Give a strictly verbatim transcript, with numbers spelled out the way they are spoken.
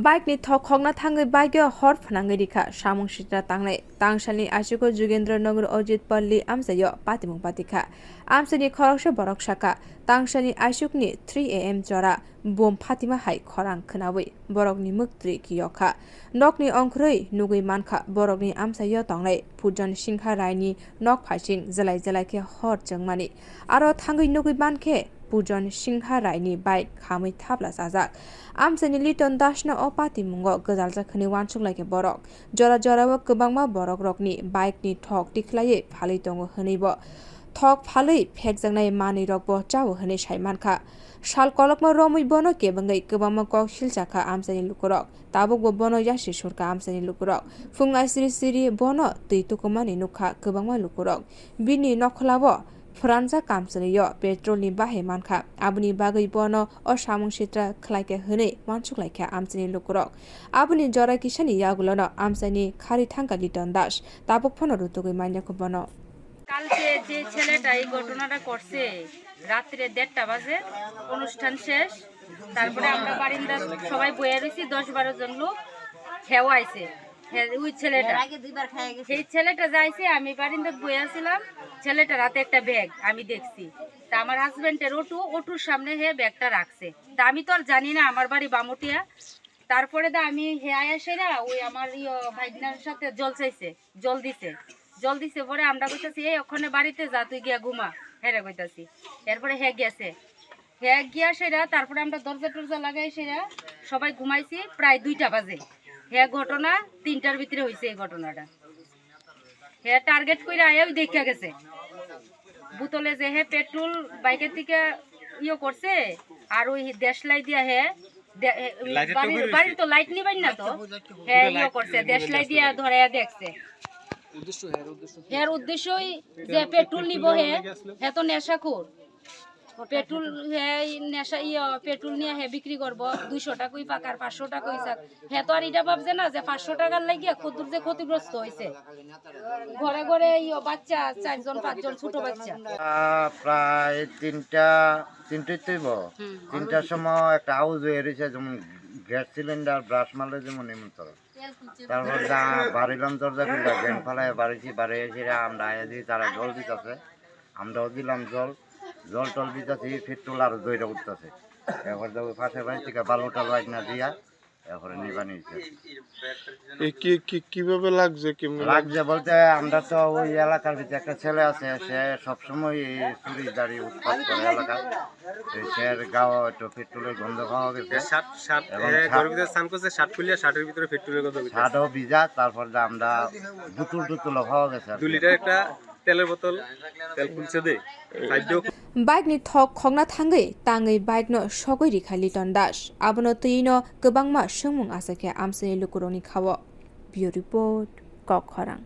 Bike ni thok khokna thangwi bike o hor phwnangwi rikha samung sitra tangnai. Tangsalni achugo Jugendra Nagar Ajit Palli amchaio patimung patikha. Amchaini khoroksa borok sakha, tangsalni achukni three A M jora bom phatima hai khorang khwnawi borokni mwktwi kiyokha. Nokni ongkhorwi nugwi mankha borokni amchaio tongnai Pujon Singha Raini nok phaising jelai jelai khe hor chwngmani. Aro thangwi nugwi mankhe Pujon Singha Raini bike khamwi thapla chajak. Amchaini Liton Dasno o patimungo gwdaljak hwnwi uansuk laikha borok. Jora jorao kwbangma borokrokni bike ni thok tikhlaiwi phalwi tongo hwnwibo. Thok phalwi phekjaknai manwirokbo chao hwnwi sai mankha. Sal kolokma romwi bono kebengwi kwbangma kok silchakha amchaini lukurok. Tabukbo bono yasi surkha amchaini lukurok. Phung aisiri siri bono twi tukumani nukha kwbangma lukurok. Bini nokholao phwranjak amchaini-o petrol ni bahai mankha. Aboni bagwi bono o samung sitra khlaikha hwnwi uansuk laikha amchaini lukurok. Aboni jora kisani yagulono amchaini khari thangkha Liton Das. Tabuk phano rutugwi manya kho bono. কালকে যে ছেলেটা এই ঘটনাটা করছে, রাত্রে দেড়টা বাজে, অনুষ্ঠান শেষ, তারপরে আমরা বারিন্দাত সবাই বইয়া রয়েছি, দশ বারো জন লোক, হেও আইছে, হে, ওই ছেলেটা। এর আগে দুইবার খাইয়া গেছে। সেই ছেলেটা যাইছে, আমি বারিন্দাত বইয়া ছিলাম, ছেলেটার হাতে একটা ব্যাগ আমি দেখছি। তা আমার হাজবেন্ডের অটো, অটোর সামনে হে ব্যাগটা রাখছে। তা আমি তো আর জানি না, আমার বাড়ি বামুটিয়া। তারপরে দা আমি হে আয়া সেরা ওই আমার ইয়ো ভাইগনার সাথে জল চাইছে, জল দিছে। জল দিছে পরে আমরা কইতাছি, "এই ওখানে বাড়িতে যা, তুই গিয়া ঘুমা।" হেরে কইতাছি। এরপরে হে গেছে। হে গিয়া সেরা, তারপরে আমরা দরজা টরজা লাগাই সেরা সবাই ঘুমাইছি প্রায় দুইটা বাজে। হে ঘটনা তিনটার ভিতরে হইছে এই ঘটনাটা। হে টার্গেট কইরা আয়া ওই দেখা গেছে। বোতলে যে হে পেট্রোল বাইকের থেকে ইয়ে করছে, আর ওই দেশলাই দিয়া হে দে-, হে, ওই লাইটের বাড়ির, টুকরি বাড়ির তো লাইট নিবেন না তো, হে ইয়ে করছে, দেশলাই দিয়া ধরে দেখছে। উদ্দেশ্য, হের উদ্দেশ্য কি? হের উদ্দেশ্যই যে পেট্রোল নিব হে, হে তো নেশাখোর। পেট্রোল হে নেশা, ইয়ে, পেট্রোল নিয়ে হে বিক্রি করব, দুইশো টাকা কই পাকার, পাঁচশো টাকা কই চাক। হে তো আর এটা ভাবছে না যে পাঁচশো টাকার লাগিয়া কত যে ক্ষতিগ্রস্ত হইছে। ঘরে ঘরে এই বাচ্চা চারজন পাঁচজন ছোট বাচ্চা। আহ, প্রায় তিনটা, তিনটাই তৈব। হুম। তিনটার সময় একটা আওয়াজ হয়ে রয়েছে, যেমন গ্যাস সিলিন্ডার ব্রাশ মারলে যেমন এমন তো। তারপর যা বাড়িলাম দরজা খুললে, গ্যাং ফালায় বাড়িছি, বাড়ি এসে আমরা আয়া দিই, তারা জল দিতেছে, আমরাও দিলাম জল, জল টল দিতেছি, পেট্রোল আরো দইরা উঠতেছে। এবার যাবো পাশের বাড়ি থেকে বালু টালু আইনা দিয়া, এরপরে নিবানি দিতেছি। এ কি, কি, কিভাবে লাগছে? কেমনে লাগছে? লাগছে বলতে আমরা তো ওই এলাকার ভিতরে একটা ছেলে আছে, সে সবসময় এই চুরিদারি উৎপাত করে এলাকায়। এই সে গাওয়া হয়তো পেট্রোলের গন্ধ পাওয়া গেছে। এ সাত, সাত, এবং এ সাত ঘরের ভিতরে স্নান করছে, শার্ট খুলিয়া শার্টের ভিতরে পেট্রোলের গন্ধ করছে। শার্টও ভিজা, তারপর যে আমরা বোতল টোতলও পাওয়া গেছে আর কি। দুই লিটার একটা তেলের বোতল, তেল খুলছে দে, খাদ্য। Bike ni thok khokna thangwi tangwi bike no sogwi rikha Liton Das. Abono twi no kwbangma swngmung achaikha amchaini lukurokni khao. Bureau Report, Kok Khorang.